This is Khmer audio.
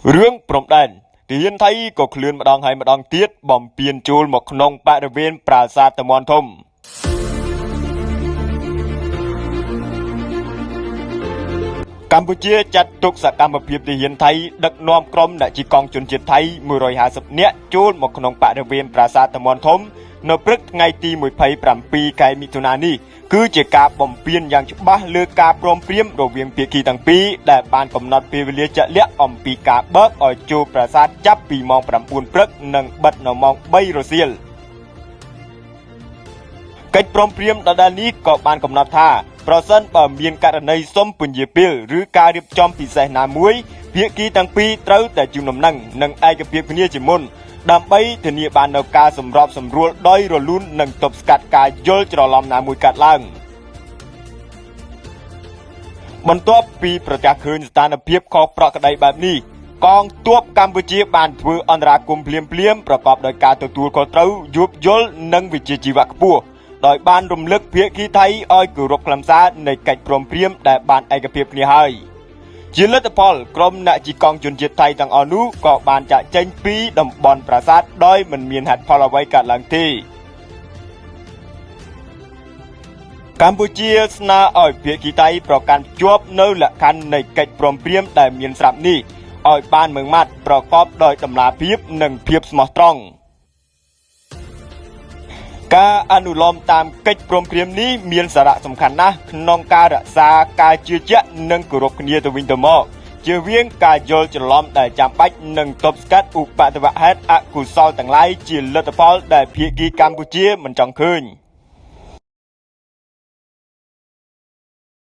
រឿងព្រំដែនទាហានថៃក៏ឃ្លានម្ដងហើយម្ដងទៀតបំពេញចូលមកក្នុងបរិវេណប្រាសាទតាមាន់ធំកម្ពុជាចាត់ទុកសកម្មភាពទាហានថៃដឹកនាំក្រុមអ្នកជិះកង់ជនជាតិថៃ150នាក់ចូលមកក្នុងបរិវេណប្រាសាទតាមាន់ធំនៅព្រឹកថ្ងៃទី27ខែមិថុនានេះគឺជាការបំពានយ៉ាងច្បាស់លើការព្រមព្រៀងរវាងភាគីទាំងពីរដែលបានកំណត់ពេលវេលាជាក់លាក់អំពីការបើកឲ្យចូលប្រាសាទចាប់ពីម៉ោង9ព្រឹកនិងបិទនៅម៉ោង3រសៀលកិច្ចព្រមព្រៀងដដែលនេះក៏បានកំណត់ថាប្រសិនបើមានករណីសុំពន្យាពេលឬការរៀបចំពិសេសណាមួយភាគីទាំងពីរត្រូវតែជូនដំណឹងនិងឯកភាពគ្នាជាមុនដើម្បីធានាបាននូវការសម្របសម្រួលដោយរលូននិងទប់ស្កាត់ការយល់ច្រឡំណាមួយកើតឡើងបន្ទាប់ពីប្រកាសឃើញស្ថានភាពខុសប្រក្រតីបែបនេះកងទ័ពកម្ពុជាបានធ្វើអន្តរាគមន៍ភ្លាមៗប្រកបដោយការទទួលខុសត្រូវយោគយល់និងវិជ្ជាជីវៈខ្ពស់ដោយបានរំលឹកភាគីថៃឲ្យគោរពខ្លឹមសារនៃកិច្ចព្រមព្រៀងដែលបានឯកភាពគ្នាហើយជាលទ្ធផលក្រុមអ្នកជិះកង់ជនជាតិថៃទាំងអស់នោះក៏បានចាកចេញពីតំបន់ប្រាសាទដោយមិនមានហេតុផលអ្វីកើតឡើងទេកម្ពុជាស្នើឲ្យភាគីថៃប្រកាន់ជាប់នៅលក្ខខណ្ឌនៃកិច្ចព្រមព្រៀងដែលមានស្រាប់នេះឲ្យបានម៉ឺងម៉ាត់ប្រកបដោយតម្លាភាពនិងភាពស្មោះត្រង់ការអនុលោមតាមកិច្ចព្រមព្រៀងនេះមានសារៈសំខាន់ណាស់ក្នុងការរក្សាការជឿជាក់និងគោរពគ្នាទៅវិញទៅមកជៀសវាងការយល់ច្រឡំដែលចាំបាច់និងទប់ស្កាត់ឧបទ្ទវហេតុអកុសលទាំងឡាយជាលទ្ធផលដែលភាគីកម្ពុជាមិនចង់ឃើញ។